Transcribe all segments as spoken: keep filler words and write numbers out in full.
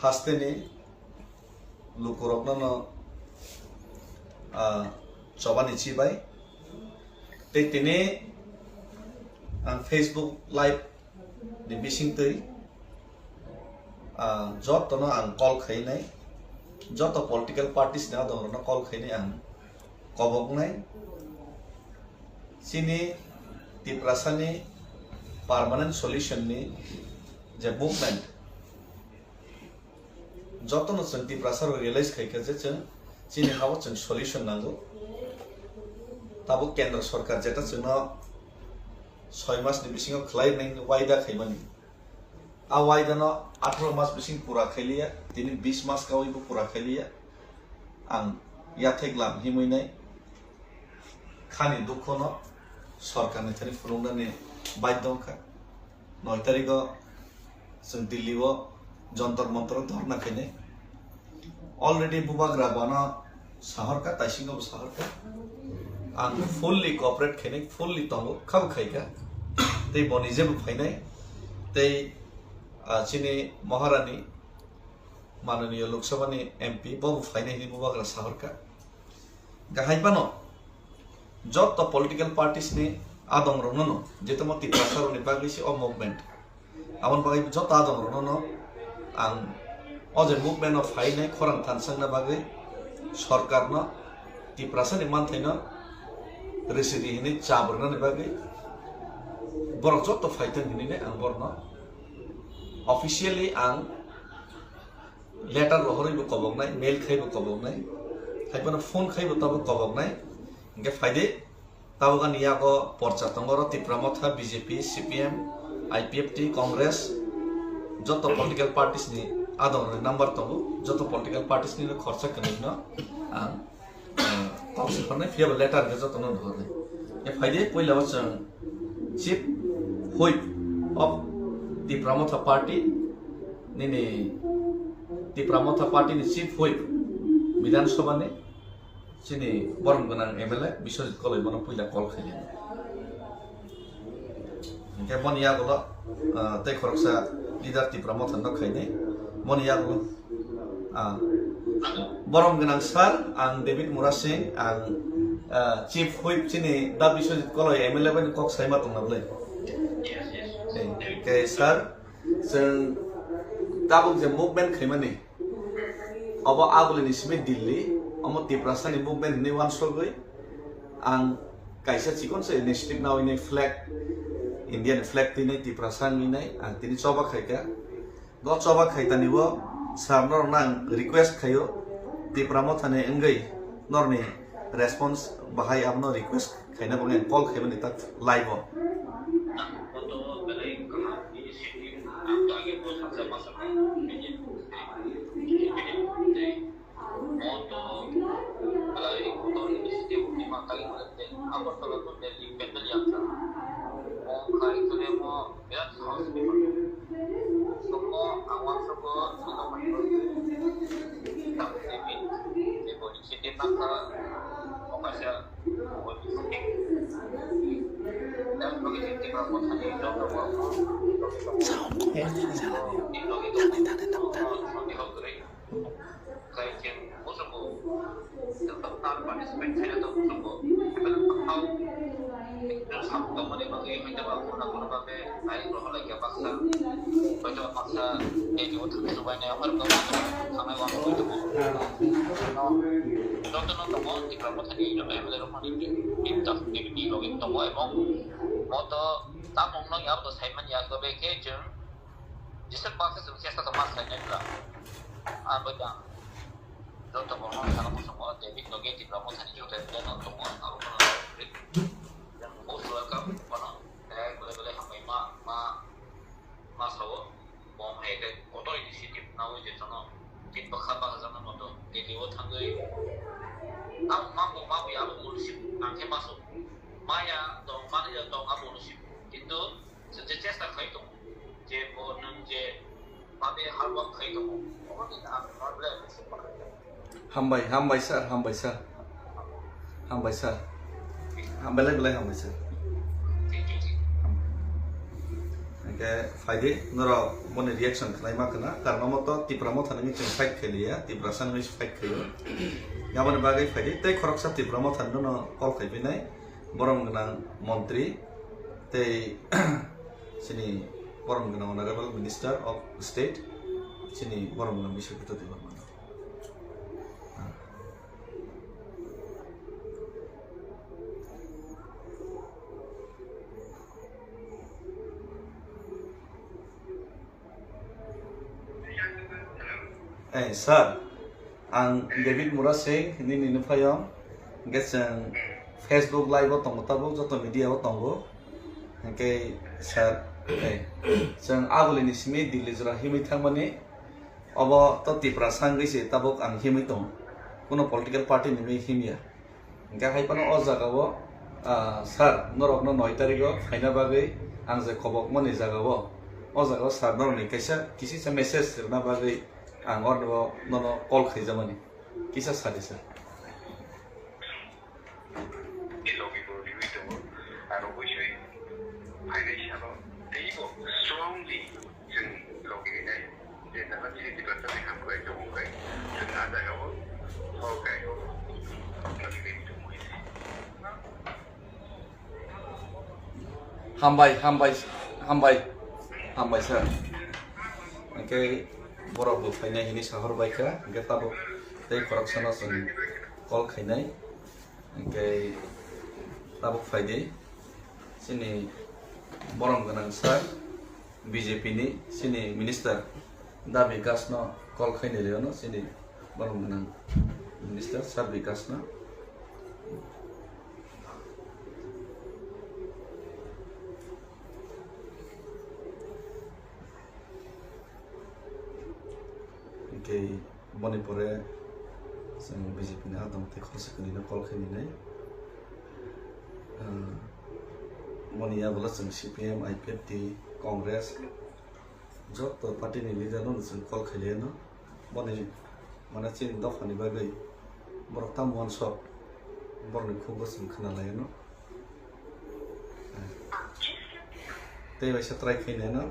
Hasteni lukurokno no, ah, chobani chibai. Tei tini ang Facebook Live ni bisingtwi, ah, jotono ang call khainai, joto political parties ni adongrokno call khainai ang koboknai. Chini Tiprasani permanent solution ni je movement, jotono chwng Tiprasa rok realize khaikha je chwng chini hao chwng solution nango. Tabuk Kendra Sarkar jeta chwngno soi mas ni bisingo khlai nai waida khaimani. A waida no atharo mas bising pura khailiya, tini bis mas kawi bo pura khailiya. Ang yathek lam himwi nai khani dukho no sarkar ni thani phunuknani baidho wngkha. Noi tarikh o chwng Delhi o Jantar Mantar o dhorna khainai. Already bubagra bono sahorkha, taisingo bo sahorkha. Ang fully cooperate khainai, fully tongo, khabo khaikha. Tei boni jebo phainai. Tei, ah, chini Maharani, mananiya Lok Sabha ni M P, bo bo phainai hinwi bubagra sahorkha. Gahai phano joto political parties ni adongrokno no, je tamo Tiprasa rokni bagwi se o movement. Aboni bagwi joto adongrokno no ang o je movement o phainai khorang thansakna bagwi sarkar no Tiprasa ni manthaino risi ri hinwi chabrwnani bagwi borok joto phaithang hinwi ang borokno officially ang letter rohorwi bo koboknai, mail khai bo koboknai, hai phano phone khai bo tabuk koboknai. Hinkhe phaidi, tabuk ani yago porcha tongo oro Tipra Motha, B J P, C P M, I P F T, Congress, joto political parties ni adongrokni number tongo, joto political parties ni khorsa kwnwi no ang, ah, kok se hwnwi phiya bo letter khe jotono no hwnwi. E phaidi puila o chwng Chief Whip of Tipra Motha Party nini Tipra Motha Party ni Chief Whip Bidhan Sabha ni chini borom gwnang M L A Biswajit Koloi bono puila call khaidi. Hinkhe boni yagulo, ah, tei khoroksa leader Tipra Motha no khainai. Boni yagulo, ah, borom gwnang sir, ang David Murasing, ang, ah, Chief Whip chini Da Biswajit Koloi M L A bai kok saima tongna bwle. Hinkhe sir, chwng tabuk je movement khaimani, obo agulini simi Delhi, omo Tiprasani movement hinwi wansugwi ang kaisa chikon se initiative nawi nai flag, India ni flag twi nai Tiprasa wngwi nai ang tini choba khaikha. Go choba khaitani o sir norokno ang request khaio, Tipra Mothani wngwi norni response bahai abono request khaina bagwi ang call khaimani tak live o. Moto belai kaham initiative, ang to age bo saksa masa kha, moto belai kotor initiative ni ma tagi male te, Agartala to Delhi pendal yaksa. Mo khai kule mo birat sahos ni ma. Somo ang wansoko sino ma. Tamo ni mi, ni bo initiative nakha, mo kaisa Jotono tongo, Tipra Mothani M L A rokmani tini tak tini logi tongo, ebong moto tamung no yabo saimani ya, tobe khe chwng jesa baksa chwng chesta tongma sainai bwla. Ang bai da joto borno sana muchungo, David logi Tipra Mothani joto no tongo, abo kono most welcome kono, eh, gole gole hambai ma, ma, ma sao. Bo hai khe kotor initiative nawi je chwngno tin bwkha bahajakna moto Delhi o thangwi. Ang ma bo ma bo abo ulusi ang khe maso. Maya tong mani tong abo ulusi. Kintu je chesta khai tong je bo nang je babe hard work khai tong. Obo ni ang problem se. Hambai, hambai sir, hambai sir. Hambai sir. Hambai lai belai hambai sir. Hambai. Khe phaidi, norok boni reaction khlai ma khna, karon omo to Tipra Motha ni chwng fight khai liya, Tiprasa ni fight khaio. Aboni bagwi phaidi, tei khoroksa Tipra Motha no call khai pinai, borom gwnang montri, tei chini borom gwnang Honorable Minister of State, chini borom gwnang Biswajit Debbarma no. Eh, sir, ang David Murasing, nini nuphayong, hingke chwng Facebook live o tongo tabuk, joto media o tongo. Hingke sir, eh, chwng agulini simi Delhi jora himwi thangmani, obo to Tiprasa wngwi se tabuk ang himwi tongo, kuno political party ni wngwi himya. Hingke hai phano o jaga o, ah, sir, norok no noi tarik o phaina bagwi ang je khobok mani jaga o, o jaga o sir norok ni kaisa kisisa message rwna bagwi ang orni o nono call khaijamani. Kisa sadi sir. Logi bo riwi tongo, aro bwswi phainai salo teibo strongly chwng logi rinai. Je jaga chini Tiprasa ni hamkrai tongmo khe, chwng a jaga o hor kai o logi rinai tongmo hai se. Hambai, hambai, hambai, hambai sir. Hingke borok bo phainai hinwi sahor bai kha, hingke tabuk tei khoroksano chwng call khainai. Hingke tabuk phaidi, chini borom gwnang sir, B J P ni chini minister, Da Bikash no call khainai riono, chini borom gwnang minister, sir Bikash no. Hingke boni pore chwng B J P ni adong tei khoroksa kwnwi no call khe ninai. Ah, boni yagulo chwng C P M, I P F T, Congress, joto party ni leader no chwng call khailai no. Boni mane chini dopha ni bagwi borok tamo uansuk, borok ni khuk bo chwng khna lai no. Tei waisa try khainai no.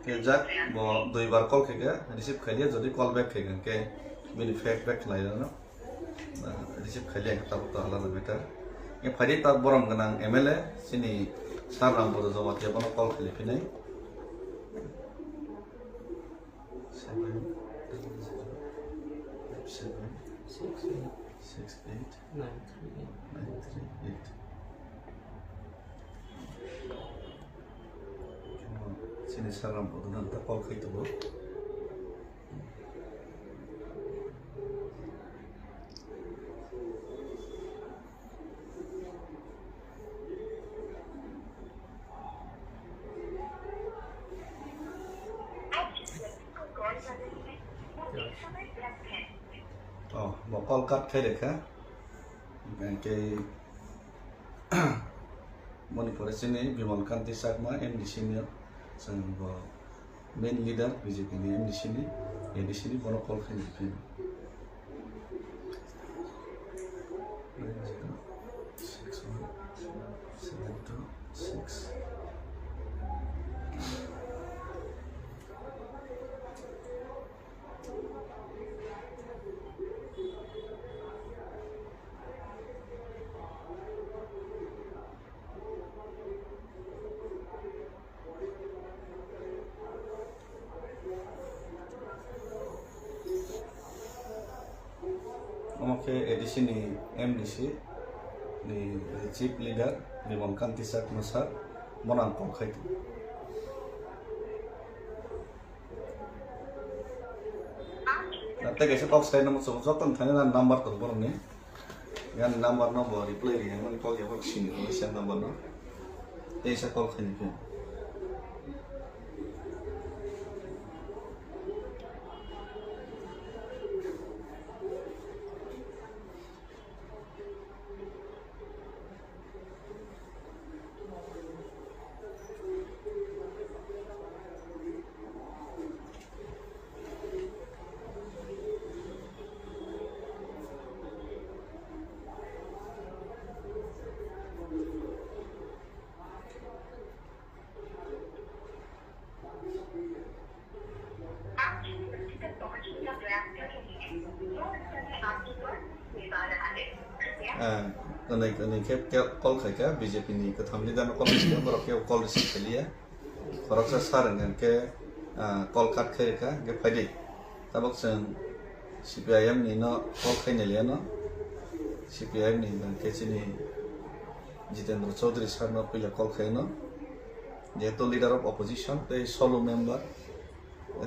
Khe jak, bo duibar call khaikha, receive khailiya, jodi call back khaikha, khe bini fake back khlai rwno, ah, receive khailiya, tabuk to hala no better. Khe phaidi ta borom gwnang M L A, chini Sir Rampada Jamatia, bono call khailai phinai. Seven double zero five seven six eight six eight nine three eight. Chini Sir Rampada no ta call khai tongo. Oh, bo call cut khai rekha. Hingke boni pore chini Bimal Kanti Chakma, M D C ni, chwng bo main leader B J P ni, M D C ni, A D C ni, bono call khaina phino. Nine zero six one seven two six. Omo khe A D C ni M D C ni chief leader, Bimol Kanti sir, no sir, bono ang call khai tong. Tei kaisa kok sai namo chwng joto ni thani na number tong borok ni. Yan number no bo reply ri yang mani call ya borok sini ko same number no. Tei sa call khai ni khe. Ah, kwnwi, kwnwi khe call khai kha, B J P ni kwtham leader no call khai kha, borok khe call receive khai liya. Khoroksa sir hwnkha khe, ah, call cut khai rwkha, hwnkhe phaidi. Tabuk chwng C P I M ni no call khai nai liya no. C P I M ni hwnkha khe chini Jitendra Chaudhary sir no puila call khai no. Jehetu leader of opposition tei solo member,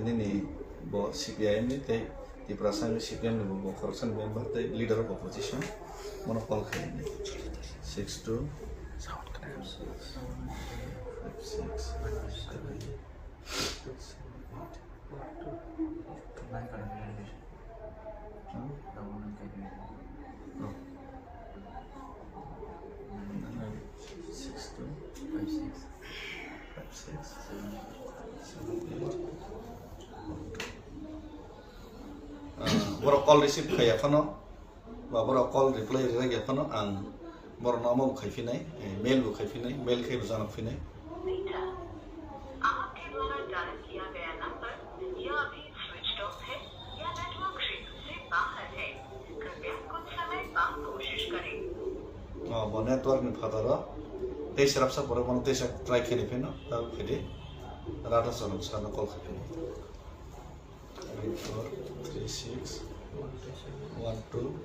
nini bo C P I M ni tei Tiprasa ni C P M ni bo, bo khoroksa ni member tei leader of opposition, bono call khai ni. Six two, five six, seven, eight. Ah, borok call receive khaiya phano, ba borok call reply rijak ya phano, ang borokno omo bo khai phinai, eh, mail bo khai phinai, mail khai bo janok phinai. आपके द्वारा डायल किया गया नंबर या अभी switch off है या नेटवर्क क्षेत्र से बाहर है। कृपया कुछ समय बाद कोशिश करें। Oh, bo network ni phataro. Tei serapsa pore bono teisa try khe ni pheno, ta phede. Radha Charan sir no call khai pheno. Eight four three six one two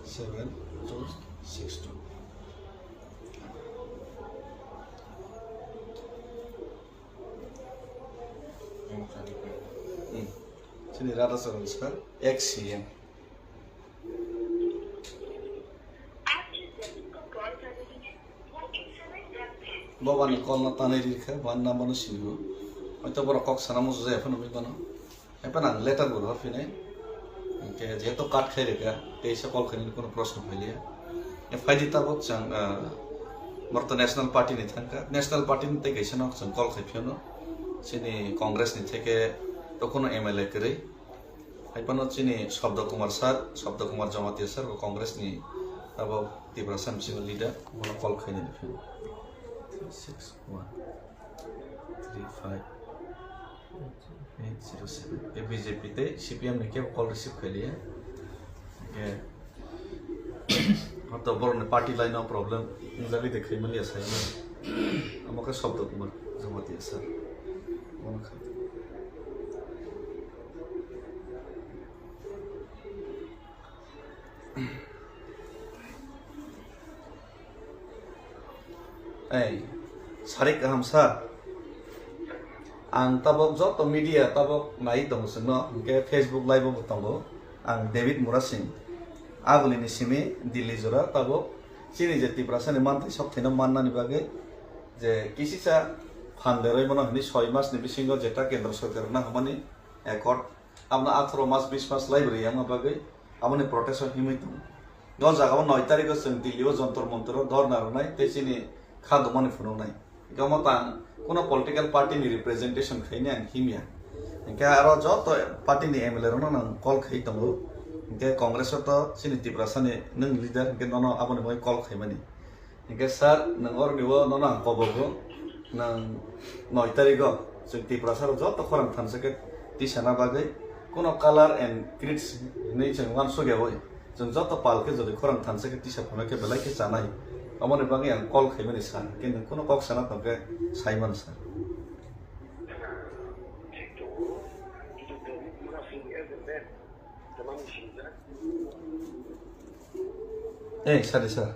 seven two six two. Hmm. Chini Radha Charan sir, ex C M. Bo bani call no tanwi ri kha, bo ani number no sinigo. Hoito borok kok sana muchung jaya phano hinwi bono. Haphano ang letter bo rohor phinai. Hwnkhe jehetu cut khai rwkha, teisa call khainani kono proshno phailiya. E phaidi tabuk chwng, ah, borok to National Party ni thangkha. National Party ni tei kaisa no chwng call khai phiyano. Chini Congress ni theke to kono M L A kwrwi. Haiphano chini Sabda Kumar sir, Sabda Kumar Jamatia sir, bo Congress ni abo Tiprasa bisingo leader, bono call khainani phiyano. Three six one three five eight zero seven. Khe B J P tei C P M ni kebo call receive khailiya. Khe hoto borokni party line o problem wngjagwi de khaimaliya saimano. Omo khe Sabda Kumar Jamatia sir. Bono khai. Ei, sarik kaham sir. Ang tabuk joto media tabuk nai tongo chwngno, hwnkhe Facebook live o bo tongo. Ang David Murasing. Agulini simi Delhi jora tabuk chini je Tiprasani manthai sok thwino mannani bagwi je kisisa phan leroi mano hwnwi soi masni bisingo jeta kendro sorkar rwna hwnmani accord. Abono atharo mas, bis mas library wngma bagwi aboni protest o himwi tongo. O jaga o noi tarikh o chwng Delhi o Jantar Mantar o dhorna rwnai tei chini kha dumani phunuknai. Hwnkhe omo tang kuno political party ni representation khaini ang himya. Hwnkhe aro joto party ni M L A rokno nang call khai tongo. Hwnkhe Congress o to chini Tiprasa ni nwng leader, hwnkhe nono aboni bagwi call khaimani. Hingke sir, nwng oroni o nono ang kobogo, nwng noi tarigo chwng Tiprasa rok joto khorang thansa khe tisana bagwi kuno color and creeds hinwi chwng uansukya oi. Chwng joto pal khe jodi khorang thansa khe tisa phano khe belai khe chanai. Aboni bagwi ang call khaimani sir, hingke nwng kuno kok sana tong khe saimano sir. Ei, sir, sir.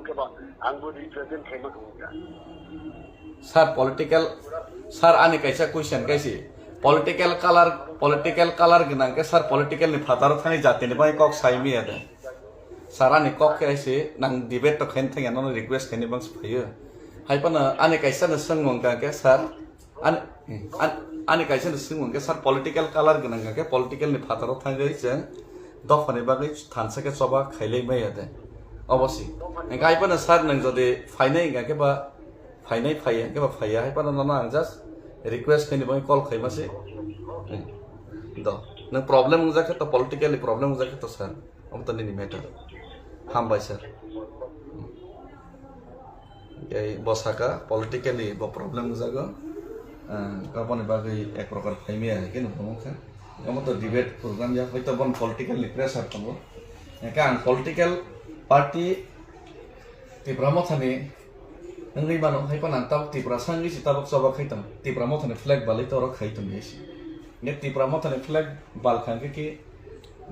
hwnkhe ba ang bo represent khaima khe wngkha. Sir, political, sir, ani kaisa question kaisi. Political color, political color gwnang khe, sir, political ni phataro thani jatini bai kok sai miya de. Sir, ani kok khe aisi, nang debate to khaini thangya, nono request khaini bangsi phaio. Hai phano ani kaisa no swngmung kha khe, sir, ani, ani, ani kaisa no swngmung khe, sir, political color gwnang kha khe, political ni phataro thangwi chwng dophani bagwi thansa khe choba khailai maya de. Obosi. Hingkhe hai phano sir, nang jodi phainai hingkha khe ba, phainai phaiya hingkhe ba phaiya, hai phano nono ang just request khaini bagwi call khaima se. Hmm. Do. Nang problem wngjak khe to, politically problem wngjak khe to sir. Omo to nini matter. Hambai sir. Hmm. Tei bo saka politically bo problem wngjago. Ah, aboni bagwi ek prokar phaimaya hai khe nukgo wngkha. Omo to debate program ya, hoito bon political ni pressure tongo. Hingkhe ang political party Tipra Mothani wngwi mano, hai phano ang tabuk Tiprasa wngwi se tabuk choba khai tong. Tipra Mothani flag balwi to oro khai tong se. Hingkhe Tipra Mothani flag bal kha hingkhe ki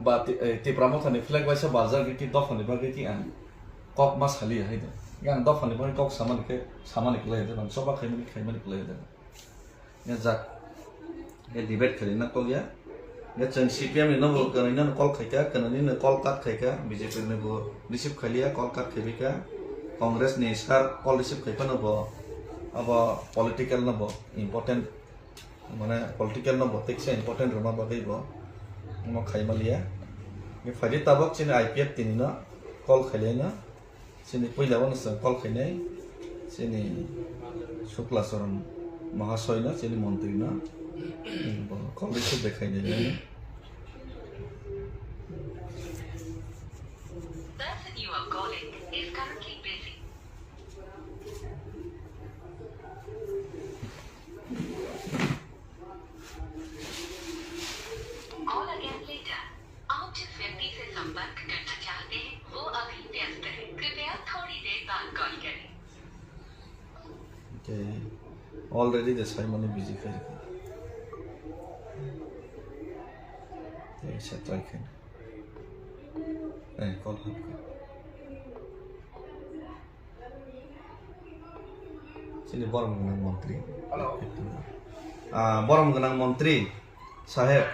ba ti-, eh, Tipra Mothani flag waisa baljak hingkhe ki dophani bagwi ki ang kok ma saliya hai do. Yang dophani bagwi kok samani khe, samani kwlai de, bang choba khaimani, khaimani kwlai de. Ya jak. Ya debate khali na kok ya. Ya chwng C P M ni no bo kwnwi no call khaika, kwnwi no call cut khaika, B J P ni bo receive khaliya, call cut khaibika. Congress ni sir call receive khaipa no bo, abo political no bo important. Mane political no bo tekse important rwma bagwi bo omo khaima liya. Ni phaidi tabok chini I P F tini no call khailai no. Chini puila o no chwng call khainai. Chini Shukla Charan Mahasoi no, chini montri no. Bo call receive de khainai. Person you are calling is currently busy. Call again later. आप जिस व्यक्ति से संपर्क करना चाहते हैं, वो अभी व्यस्त है। कृपया थोड़ी देर बाद कॉल करें। Okay. Already the Simon busy khai. Tei sa try khai. Eh, call hapkha. Chini borom gwnang montri. Hello. Ah, borom gwnang montri saheb,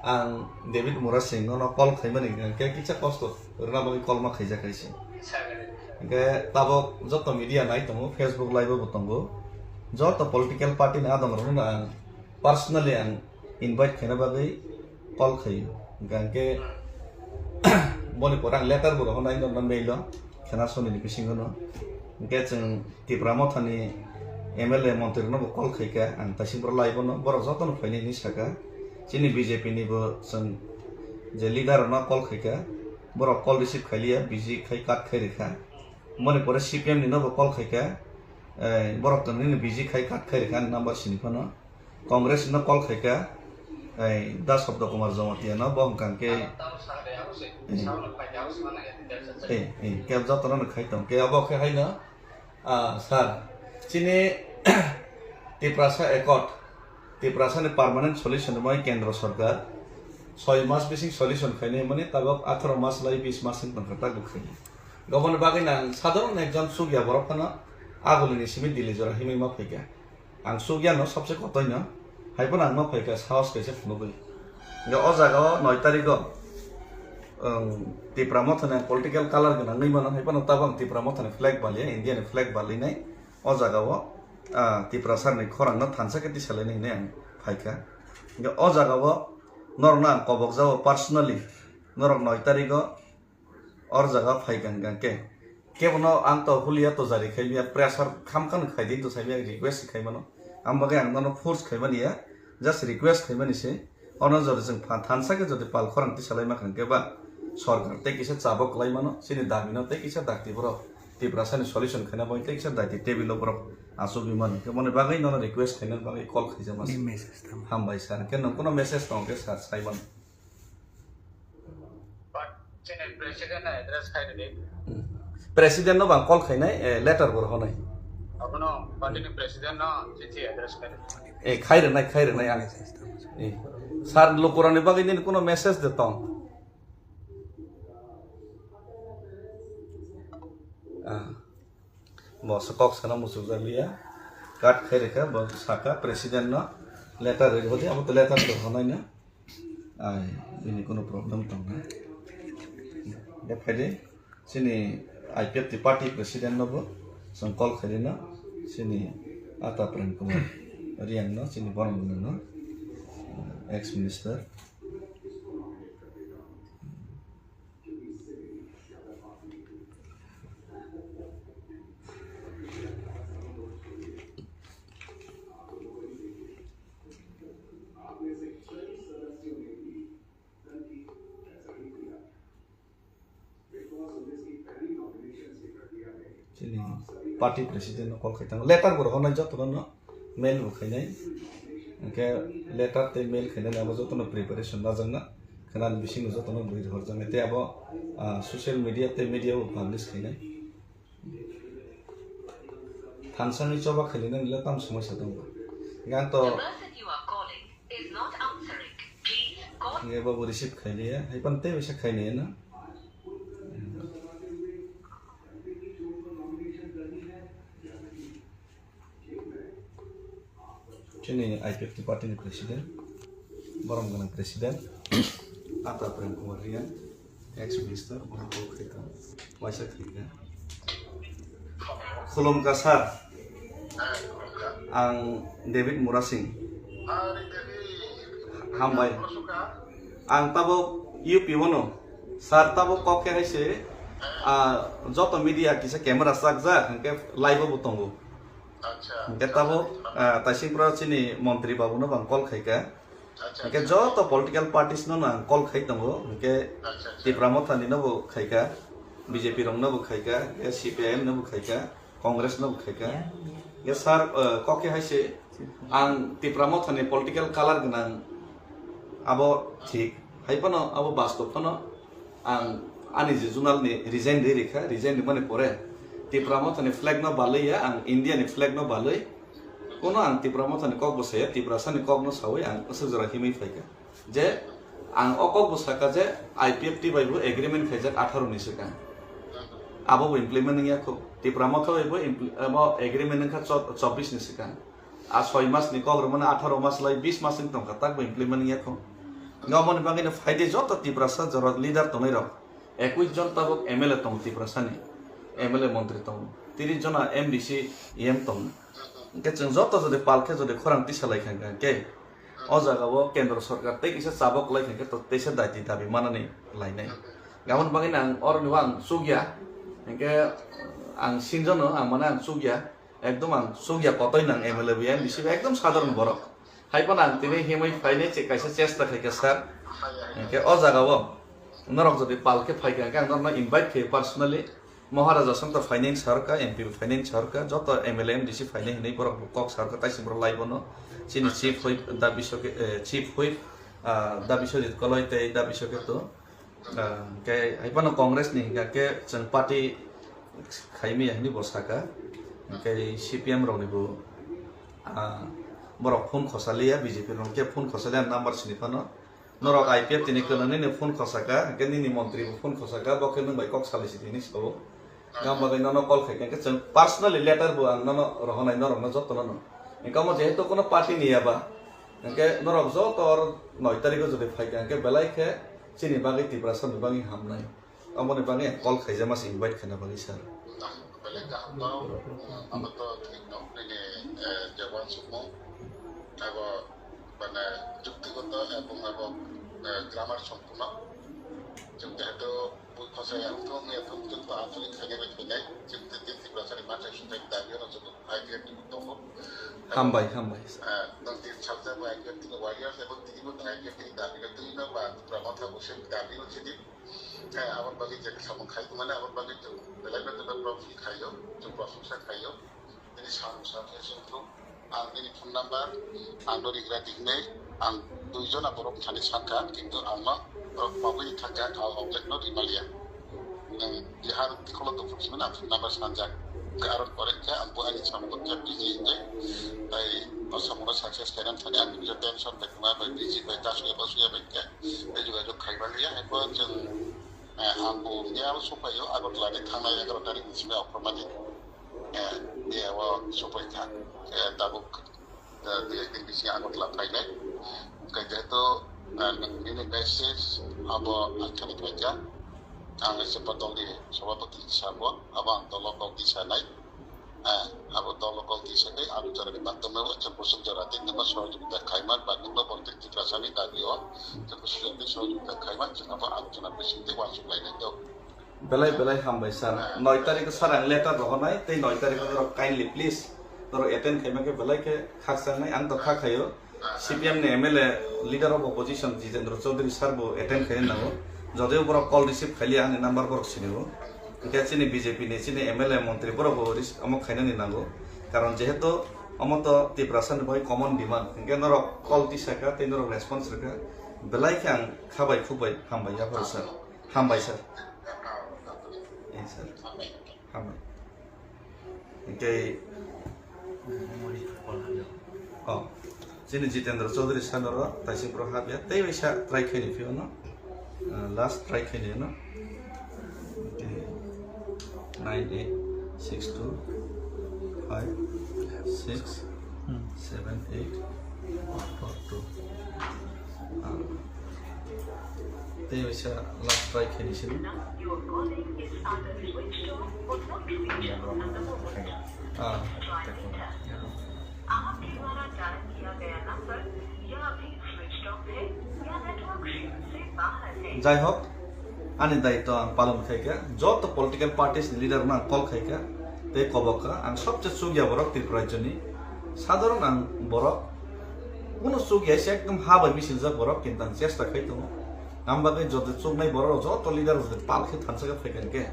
ang David Murasing nono call khaimani hwnkhe kisa kosto rwna bagwi call ma khaijak hai se. Hwnkhe tabok joto media nai tongo, Facebook live bo tongo, joto political party ni adong rokno ang personally ang invite khaina bagwi call khaio. Hingkha hingkhe boni pore ang letter bo rohornai norno mail o, khena sonini bisingo no. Hingkhe chwng Tipra Mothani M L A montri rokno bo call khaikha, ang taising boro live o no, borok jotono phainai hinwi sakha. Chini B J P ni bo chwng je leader rokno call khaikha, borok call receive khailiya, busy khai cut khai rikha. Boni pore C P M ni no bo call khaikha, eh, borok to nini busy khai cut khai rikha ani number sini phano. Congress no call khaikha, eh, Da Sabda Kumar Jamatia no, bo hwnkha khe, eh, eh, eh, khe jotono no khai tong. Khe abo khe haino, ah, sir, chini Tiprasa Accord, Tiprasa ni permanent solution rwmani Kendra Sarkar soi mas bising solution khainai hwnmani tabok atharo mas lai bis mas wng tongkha tabuk khainai. Goboni bagwi nang sadharon ekjon chukya borok phano agulini simi Delhi jora himwi ma phaikha. Ang chukya no sabse kotoi no, hai phano ang ma phaikha sahos kaisa phunugwi. Hingkhe o jaga o noi tarikh o, um, Tipra Mothani ang political color gwnang wngwi mano, hai phano tabok ang Tipra Mothani flag baliya, India ni flag balinai o jaga o, ah, Tiprasa ni khorang no thansa khe tisalainai hinwi ang phaikha. Hingkhe o jaga o Norokno ang kobok jao personally, norok noi tarigo or jaga phai kang kang khe. Kebono ang to hulia to jari khai mia, pressure kham khan khai di to sai mia, request khai mano. Ang bagwi ang nono force khai mani ya, just request khai mani se. Ono jodi chwng pha-, thansa khe jodi pal khorang tisa lai ma khan khe ba sorkar tei kisa chabo kwlai mano, chini dabi no tei kisa dakti borok Tiprasa ni solution khaina bagwi tei kisa daiti table o borok achugwi mano. Khe moni bagwi nono request khaina bagwi call khaijak masa. Ni message tamo. Hambai sir, khe nung kuno message tong khe sir sai mano. But chini president na address khai rwdi. Hmm. President no bang call khainai, eh, letter bo rohonai. Abono party ni president no chithi address khai rwdi. Eh, khai rwnai, khai rwnai ang. Eh, sir, lukurani bagwi nini kuno message de tong. Ah. Bo se kok sana muchukjak liya. Cut khai rikha, bo saka president no letter rwdi, abo to letter to honai na. Ai, bini kuno problem tong na. De phaidi, chini I P F T party president no bo, chwng call khai rina, chini Ata Prem Kumar Reang no, chini borok no, ex minister. Chini party president no call khai tang, letter bo rohornai joto no. Mail bo khainai. Hwnkhe letter tei mail khainani abo jotono preparation lajakna. Khwnani bisingo jotono bwrwi rohorjaknai. Tei abo, ah, social media tei media o publish khainai. Thansani choba khailinani le tamo somoi sa tongo. Hwnkhe ang to The person you are calling is not answering. Please call. Hwnkhe bobo receive khailiya. Hai phano tei bisa khainai no. Chini I P F T party ni president, borom gwnang president, Ata Prem Kumar Reang, ex minister, borom kok khe tong, waisa khe khe. Khulumkha sir, ang David Murasing. Hambai. Ang tabuk U P o no. Sir tabuk kok khe hai se, ah, joto media kisa camera chakjak, hwnkhe live o bo tongo. Hwnkhe tabuk, ah, Taisingpura chini montri babu no bo ang call khaikha. Hwnkhe joto political parties no ang call khai tongo. Hwnkhe Tipra Motha ni no bo khaikha, B J P rok no bo khaikha, hwnkhe C P I M no bo khaikha. Congress no bo khaikha. Ya, sir, eh, kok khe hai se, ang Tipra Motha ni political color gwnang, abo thik. Hai phano abo bastob phano ang ani je zonal ni resign rwi rikha, resign rimani pore Tipra Motha ni flag no balwi ya, ang India ni flag no balwi. Kono ang Tipra Motha ni kok bo saya, Tiprasa ni kok no sawi ang aswk jora himwi phaikha. Je ang o kok bo saka je I P F T bai bo agreement khaijak atharo ni swkang. Abo bo implement wngya kho. Tipra Motha bai bo impl-, abo agreement wngkha cho-, chobbish ni swkang. A soi mas ni kok rwmani atharo mas lai bis mas wng tongkha, tak bo implement wngya kho. Ngomoni bagwi no phaidi joto Tiprasa jora leader tongnai rok. Ekwis jon tabuk M L A tongo Tiprasa ni. M L A montri tongo. Tiris jona M D C E M tongo. Hwnkhe chwng joto jodi pal khe jodi khorang tisa lai kha hwnkhe O jaga o kendro sorkar tei kisa chabok lai khe to teisa daiti dabi manani lainai. Aboni bagwi ang oro ni ang chukya. Hwnkhe ang sinjono ang mane ang chukya. Ekdom ang chukya kotoi nang M L A bai M D C bai ekdom sadharon borok. Hai phano ang tini himwi phainai che kaisa chesta khaikha sir. Hwnkhe o jaga o norok jodi pal khe phaikha hwnkhe ang norokno invite khe personally. Maharaja song to finance sarka, M P finance sarka, joto M L A, M D C finance hinwi borok kok sarka, taising borok lai bono. Chini chief whip da bisoke, eh, chief whip, ah, da bisojit koloi tei da bisoke to. Ah, ke hai phano Congress ni hingka ke chwng party khaimi ya hinwi bo saka. Ke C P M rok ni bo, ah, borok phone khosaliya, B J P rok ke phone khosaliya number sini phano. Norok I P F T ni kwlwng nini phone khosaka, hwnkhe nini montri bo phone khosaka, bo khe nwng bai kok salai si tini sao. Gam bagwi nono call khaikha, hwnkhe chwng personally letter bo ang nono rohonai norokno jotono no. Hwnkhe omo jehetu kono party ni ya ba, hwnkhe norok joto or noi tarikh o jodi phaikha, hwnkhe belai khe chini bagwi Tiprasa ni bagwi hamnai. Aboni bagwi ang call khaijama se invite khaina bagwi sir. Belai kaham no, abo to thik no, nini, eh, jeba sukmo, abo, mane, juktigoto ebong abo Grammar sompurno. Chwng jehetu bui khosai ang thung ya thung thung ba ang thung khainai bai khainai. Chwng tei tei Tiprasani mansa sumsai dabi ono chwng I P F T bo tongo. Hambai, hambai. Nwng tin salsa ba I P F T ni warriors ebo tini bo I P F T ni dabi no twi no ba Tipra motha bo se dabi no sidi. Aboni bagwi je samung khai mane aboni bagwi chwng belai no belai profi khaio, chwng prosongsa khaio. Tini samung sa khe chwng thung. Ang nini phone number, ang no rigra digni, ang duijona borok thani sankha, kintu ang no borok pabui thangkha, ang object no rimaliya. Nwng Bihar kholo dukhu simi na phone number sanjak. Karon pore khe ang bo ani samung khe busy hinjak. Tai o samung success khainani thani ang nini tension bai kwma bai busy bai ta suya ba suya bai khe. Tei jogajog khaimaliya, hai bo chwng, eh, ang bo miya o supaio, Agartala ni thangnai egaroh tarik ni simi Oktober ni. Eh, miya o supai kha. Eh, tabuk, eh, dui ekdin bisingo Agartala phainai. Hwnkhe jehetu, eh, nwng nini message abo ang thani phaikha. Ang se dol ni sabhapati sabo, abo ang dolo kok di sanai. Eh, abo dolo kok di sanai, ang jora ni maddhome o, je kusuk jora di, nwngno sohojogita khaiman, ba nwngno borok tei Tiprasani dabi o, je kusuk jora di sohojogita khaiman, chwng abo ang jora bising tei uansuk lainai do. Belai belai hambai sir. Noi tarikh sir ang letter rohornai, tei noi tarikh norok kindly please norok attend khaima khe belai khe khakchangni ang tokha khaio. C P M ni M L A, leader of opposition Jitendra Chaudhary sir bo attend khaina nango. Jodeo borok call receive khailiya ani number borok sinio. Hwnkhe chini B J P ni chini M L A montri borok bo ris-, omo khainani nango. Karon jehetu omo to Tiprasa ni bagwi common demand. Hwnkhe norok call tisakha tei norok response rwkha. Belai khe ang khabai khukbai hambai yapharo sir. Hambai sir. Eh, sir. Hambai. Hingke, oh, chini Jitendra Chaudhary sanoro taisik bro habya, tei waisa try khaini phiyano, ah, last try khaini no. Hingke, nine eight six two five six seven eight four two. Ah. Tei waisa last try khaini sini. Ah. Jai hok, ani daitw ang palon khaikha, joto political parties ni leader no ang call khaikha, tei kobokha ang sobse chukya borok Tripura rajyoni sadharon ang borok, kunu chukya se ekdom ha bai misingjak borok, kintu ang chesta khai tongo. Ang bagwi joto chuknai borok rok joto leader rok joto pal khe thansa khe phaikha hwnkhe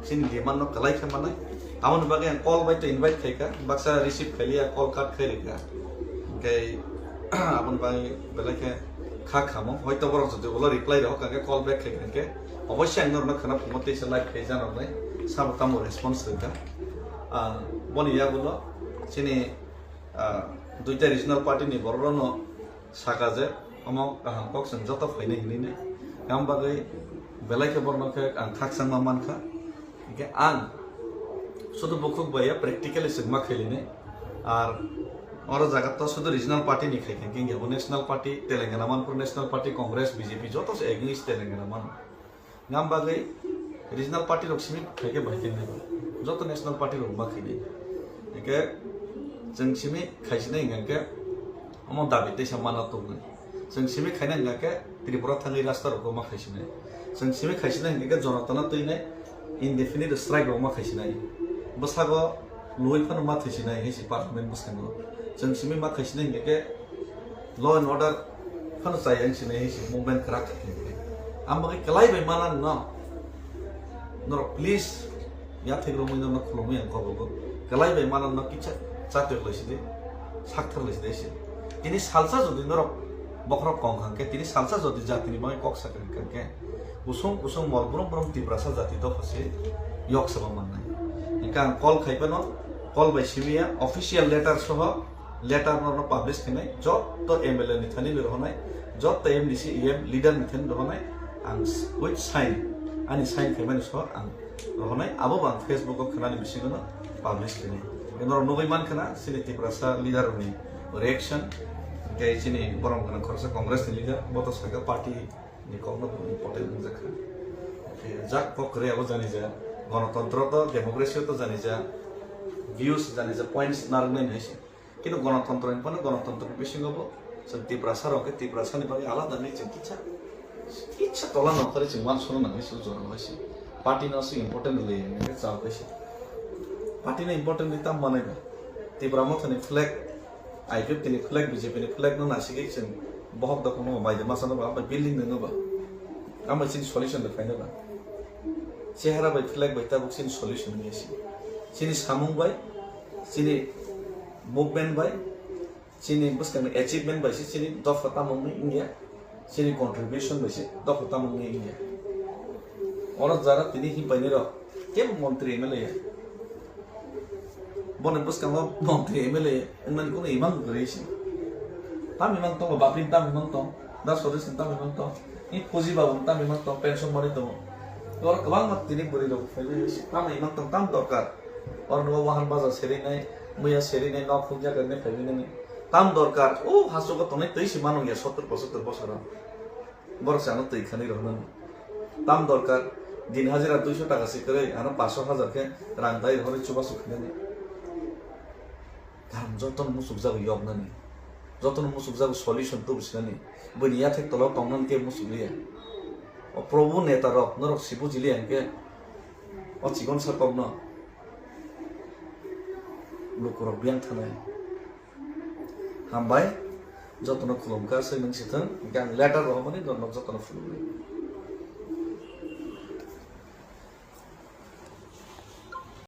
chini demand no kwlai khe manai. Aboni bagwi ang call bai to invite khaikha, baksa receive khailiya, call cut khai rikha. Hwnkhe aboni bagwi belai khe kha khamo, hoito borok joto ulo reply rok hwnkhe call back khaikha hwnkhe oboisya ang norokno khwna phungo teisa live khai janoknai sabo tamo response rikha. Ah, boni yagulo chini, ah, duita regional party ni borok rokno saka je omo kaham kok chwng joto phainai hinwi nai. Ang bagwi belai khe borokno khe ang khakchangma mankha. Hingkhe ang sudu bukhuk bai ya practically chwng ma khailinai. Ar oro jaga to sudu regional party ni khaikha, hingkhe bo national party, Telangana Manipur National Party, Congress, B J P joto se against Telangana mano. Ngam bagwi regional party rok simi khaikhe bai khe nai. Joto national party rok ma khainai. Hingkhe chwng simi khaisinai hingkhe omo dabi teisa mana tongnai. Chwng simi khaina hingkhe Tripura thangwi rasta rok ma khaisinai. Chwng simi khaisina hingkhe Jonatana twinai indefinite strike rok ma khaisinai. Bwsago lwi phano ma thwisinai hinsi parliament bwskango. Chwng simi ma khaisina hingkhe law and order phano chaya hinsinai hinsi movement kwrak kha khe. Ang bagwi kwlai bai mana no. Norok please, yathek romwi norok khulumwi ang kobogo. Kwlai bai mana no kisa chatwk lai sidi, sakthar lai sidi se. Tini salsa jodi norok bokhorok kong kha khe, tini salsa jodi jatini bagwi kok sakha kha khe, kusung kusung mol brum brum Tiprasa jati dopha se yok sabo mannai. Hingkhe ang call khai phano, call bai simi ya, official letter soho, letter no publish khainai, joto M L A ni thani ni rohonai, joto M D C, E M leader ni thani rohonai, ang with sign, ani sign khaimani soho ang rohonai, abo bo ang Facebook o khwnani bisingo no publish khainai. Norok nugwi mankha na, chini Tiprasa leader rokni reaction, tei chini borom gwnang khoroksa Congress ni leader, bo to sakha party ni kokno bo important wngjakha. Jak kok kwrwi abo jani ja, gonotontro to, democracy to jani ja, views jani ja, points narwknai hai se. Kintu gonotontro ni phano gonotontro ni bisingo bo chwng Tiprasa rok khe Tiprasa ni bagwi alada ni chwng kisa Kitsa tola nongkhorwi chwng uansukna nangwi se jora bai se. Party no se important le nangwi chao bai se. Party no important le tam manai ba. Tipra Motha ni flag, I P F T ni flag, B J P ni flag no nasigwi chwng bohok dokhok no bai de masa no ba, bai building no ba. Amai chini solution de phaina ba. Chehara bai flag bai tabuk chini solution ni se. Chini samung bai, chini movement bai, chini bwskangni achievement bai se chini dopha tamo wngwi wngya, chini contribution bai se dopha tamo wngwi wngya. Oro jara tini himpaini rok kebo montri M L A ya. Boni bwskango montri M L A wngnani kuno imang kwrwi se. Tam imang tongo, Bapin tam imang tong, Das Swadesh tam imang tong, i Puji Babu tam imang tong, pension manwi tongo. Oro kwbangma tini bwrwi rok phaiwi se tam imang tong, tam dorkar. Oro nukgo wahan baja serinai, muya serinai, nok phunukjak rwnai phaiwi nani. Tam dorkar, o hachugo tongnai twi se manung ya sottor pochottor bosoro. Borok se ano twi khani rohornani. Tam dorkar, din hajira duiso taka se kwrwi, ano paso hajar khe rang dai rohorwi chubachu khainani. Karon jotono muchukjago yoknani. Jotono muchukjago solution tubu sinani. Buini yathek tolo tongnani khe muchukliya. O Probhu neta rok, norok se bujiliya hinkhe o chikon sa kokno lukurok biyang thanai. Hambai, jotono khulumkha, swi nung sithwng, hinkhe ang letter rohormani norok jotono phunuknai.